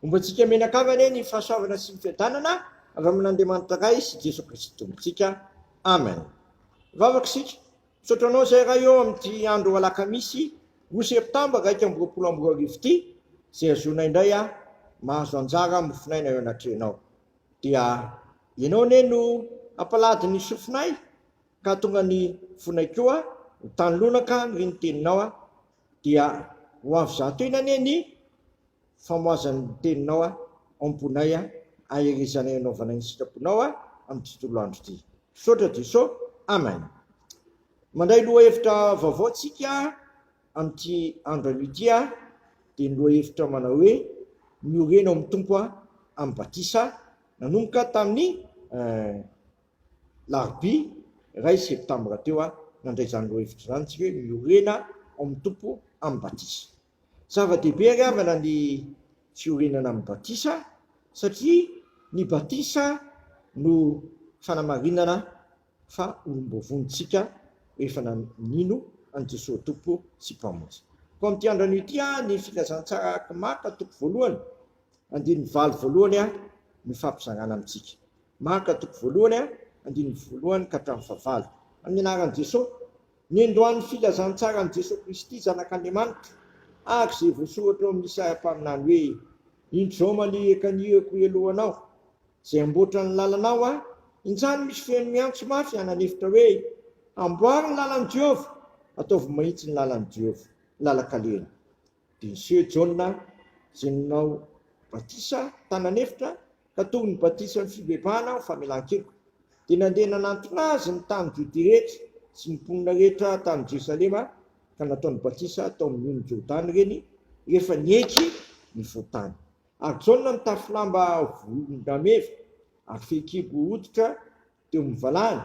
Homba antsika mianakavy anie ny fahasoavana sy ny fiadanana avy amin'Andriamanitra Ray sy Jesoa Kristy Tompontsika. Amen. Hivavaka isika. Misaotra Anao izay Ray ô amin'ity andro alakamisy roa septambra 2021 ity izay ahazoana indray aho mahazo anjara mofonaina eo anatrehanao. Dia Ianao anie no hampalady ny sofinay ka hahatonga ny fonay koa ho tany lonaka ny ny teninao dia ho avy zahatohina anie ny famoazan'ny teninao ao am-ponay aherezanay hanaovanay ny sitraponao amin'ity tontolo andro ity. Misaotra Jeso. Amen. Mandray lohahevitra vaovao tsika amin'ity andro anio ity dia ny lohahevitra manao hoe miorena ao amin'ny Tompo amin'ny batisa nanomboka tamin'ny larobia iray septambra teo nandray izany lohahevitra izany tsika hoe miorena ao amin'ny Tompo amin'ny batisa. Zava-dehibe ry havana ny fiorenana amin'ny batisa satria ny batisa no fanamarinana fa olom-boavonjintsika rehefa nino an'i Jesoa Tompo sy Mpamonjy. Koa amin'ity andro anio ity ny filazantsara araka Marka toko voalohany andininy valo voalohany no ifampizarana amintsika. Marka toko voalohany andininy voalohany ka hatramin'ny fahavalo. Amin'ny anaran'i Jesoa. Nendoan'ny filazantsaran'i Jesoa Kristy Zanak'Andriamanitra, araka izay voasoratra ao amin'ny Isaia mpaminany hoe, Indro izao maniraka ny irako hialoha anao, izay hamboatra ny lalanao Aho, injany misy feno miantso mafy hananefitra hoe, Amboary ny lalan'i Jehovah, ataovy mahitsy ny lalan'i Jehovah, ny lalan-kalehany. Dia niseho Jaona izay nanao batisa tany an'efitra ka toy ny batisan'ny fibebahana ho famelan-keloka. Dia nandeha nanantona azy ny tany Jodia rehetra sy ny mponina rehetra tany Jerosalema ka nataony batisa tao amin'ny ony Jordany ireny rehefa niaiky ny fahotany. Ary Jaona nitafy lamba volon-drameva ary fehikibo hoditra teo amin'ny valahany,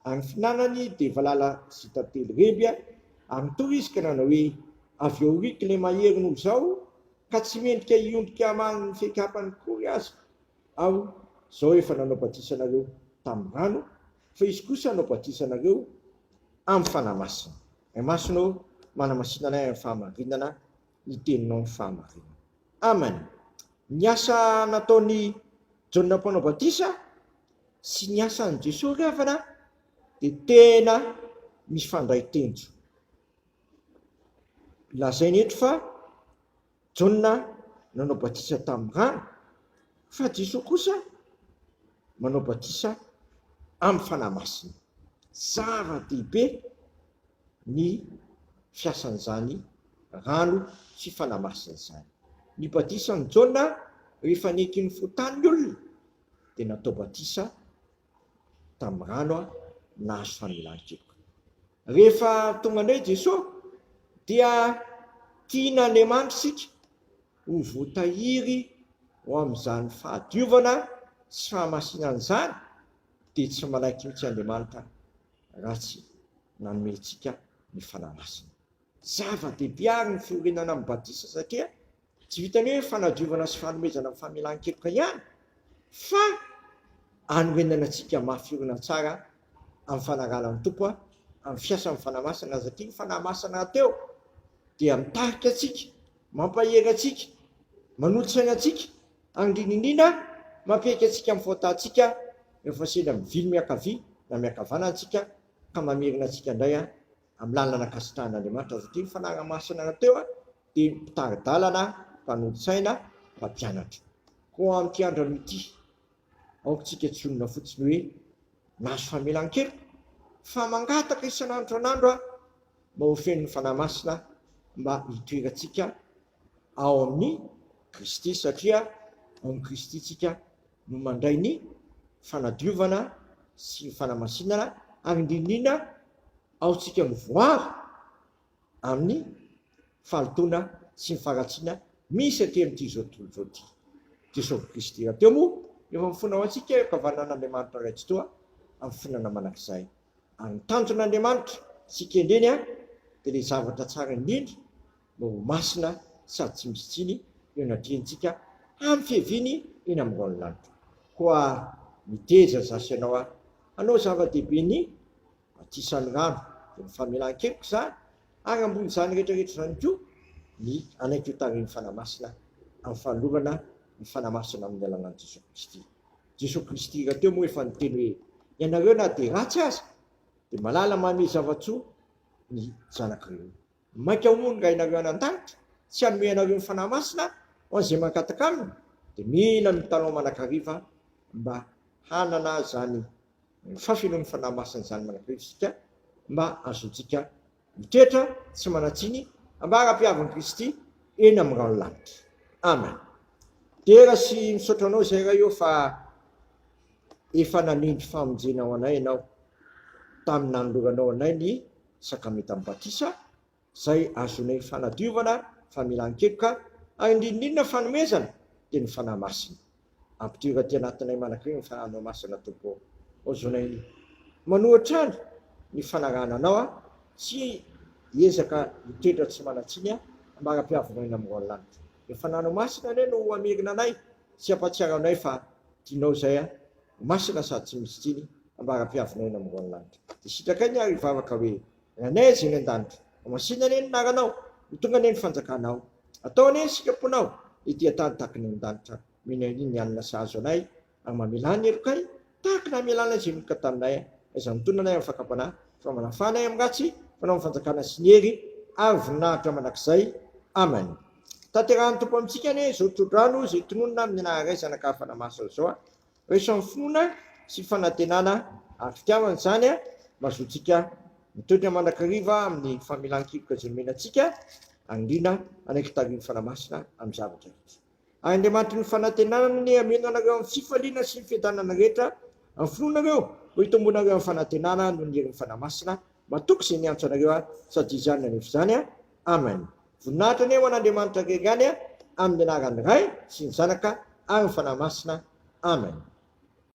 ary ny fihinanany dia valala sy tantely remby, ary nitory izy ka nanao hoe, Avy aoriako ilay mahery noho izaho, ka tsy mendrika hiondrika hamaly ny fekapany akory aza aho, izao efa nanao batisa anareo tamin'ny rano, fa izy kosa hanao batisa anareo amin'ny Fanahy Masina. Ray Masina ô, manamasina anay amin'ny fahamarinana, ny teninao ny fahamarinana. Amen. Ny asa nataon'i Jaona Mpanao Batisa sy ny asan'i Jesoa ry havana dia tena mifandray tendro. Lazaina eto fa Jaona nanao batisa tamin'ny rano, fa Jesoa kosa manao batisa amin'ny Fanahy Masina. Zava-dehibe ny fiasan'izany rano sy Fanahy Masina izany. Ny batisan'i Jaona rehefa neken'ny fotany ny olona dia natao batisa tamin'ny rano aho nahazo famelan-keloka. Rehefa tonga indray Jesoa dia tian'Andriamanitra isika ho voatahiry ho amin'izany fahadiovana sy fahamasinana izany dia tsy manaiky mihitsy Andriamanitra raha tsy nanome antsika ny Fanahy Masina. Zava-dehibe àry ny fiorenana amin'ny batisa satria Tsy vitan'ny hoe fanadiovana sy fanomezana famelan-keloka ihany fa anorenana antsika mafy orina tsara amin'ny fanarahana ny Tompo amin'ny fiasan'ny Fanahy Masina satria ny Fanahy Masina rahateo dia mitarika antsika, mampahery antsika, manolo-tsaina antsika ary indrindra indrindra mampiaiky antsika amin'ny fahotantsika rehefa sendra mivily miankavia na miankavanana antsika ka mamerina antsika indray amin'ny lalana ankasitrahan'Andriamanitra satria ny Fanahy Masina rahateo dia mpitari-dalana, mpanolo-tsaina, mpampianatra. Koa amin'ity andro anio ity, aoka isika tsy honina fotsiny hoe nahazo famelan-keloka, fa mangataka isan'andro isan'andro mba ho feno ny Fanahy Masina mba hitoerantsika ao amin'i Kristy, satria ao amin'i Kristy isika no mandray ny fanadiovana sy ny fanamasinana, ary indrindra indrindra ao isika no voaro amin'ny fahalotoana sy ny faharatsiana misy aty amin'ity izao tontolo izao ity. Jesosy Kristy rahateo moa efa mifona ho antsika eo ankavanan'Andriamanitra Ray Tsitoha amin'ny fiainana mandrakizay. Ary ny tanjon'Andriamanitra sy kendreny dia ilay zavatra tsara indrindra mba ho masina sady tsy misy tsiny eo anatrehantsika amin'ny fiaviany eny amin'ny rahon'ny lanitra. Koa miteza za sy ianao aho hanao zava-dehibe ny Batisan'ny rano, dia ny famelan-keloka izany, ary ambonin'izany rehetra rehetra izany koa ny hanaiky ho tarihin'ny Fanahy Masina amin'ny fanolorana. Ny Fanahy Masina amin'ny alalan'i Jesoa Kristy. Jesoa Kristy rahateo moa efa niteny hoe, Ianareo na dia ratsy aza dia malala manome zava-tsoa ny zanakareo. Mainka hono ny Rainareo any an-danitra tsy hanome anareo ny Fanahy Masina ho an'izay mangataka Aminy, dia mila mitalao mandrakariva mba hanana izany fahafenoan'ny Fanahy Masina izany mandrakariva isika mba hahazoantsika mitoetra tsy manan-tsiny ambara-piavin'i Kristy eny amin'ny rahon'ny lanitra. Amen. Dera sy misaotra Anao izay Ray ô fa efa nanindry famonjena ho anay Ianao tamin'ny nanoloranao anay ny sakramentan'ny batisa izay ahazoanay fanadiovana, famelan-keloka ary indrindra indrindra fanomezana dia ny Fanahy Masina. Ampidiro aty anatinay mandrakariva ny Fanahinao Masina Tompo ô. Ozonay manoa hatrany ny fanarahana Anao aho, tsy hiezaka hitoetra tsy manan-tsiny aho ambara-pihavinao eny amin'ny rahon'ny lanitra. Ny Fanahinao Masina anie no hamerina anay sy hampahatsiaro anay fa tianao izay aho ho masina sady tsy misy tsiny ambara-pihavinao eny amin'ny rahon'ny lanitra. Dia sitrakay ny ary hivavaka hoe, Ranay izay any an-danitra, homasina anie ny anaranao, ho tonga anie ny fanjakanao, atao anie ny sitraponao ety an-tany tahaka ny any an-danitra. Mino an'i ny hanina sahaza anay ary mamelà ny helokay tahaka ny namelàna izay meloka taminay, aiza mitonona anay amin'ny fakam-panahy, fa manafaha anay amin'ny ratsy, fanao amin'ny fanjakana sy ny hery ary voninahitra mandrakizay. Amen. Tanterahan'ny Tompo amintsika anie izao tsodrano izay tononina amin'ny anaran'ny Ray, Zanaka ary Fanahy Masina izao. Raiso amin'ny finoana sy fanantenana ary fitiavana izany mba hahazoantsika mitoetra mandrakariva amin'ny famelan-keloka izay nomena antsika ary indrindra hanaiky tarihin'ny Fanahy Masina amin'ny zavatra rehetra. Ary Andriamanitry ny fanantenana anie hameno anareo amin'ny fifaliana sy ny fiadanana rehetra amin'ny finoanareo, ho hitombonareo amin'ny fanantenana noho ny herin'ny Fanahy Masina. Matoky izay niantso anareo aho, sady Izy ihany no hanefa izany. Amen. Voninahitra anie ho an'Andriamanitra irery ihany, amin'ny anaran'ny Ray sy ny Zanaka ary ny Fanahy Masina. Amen.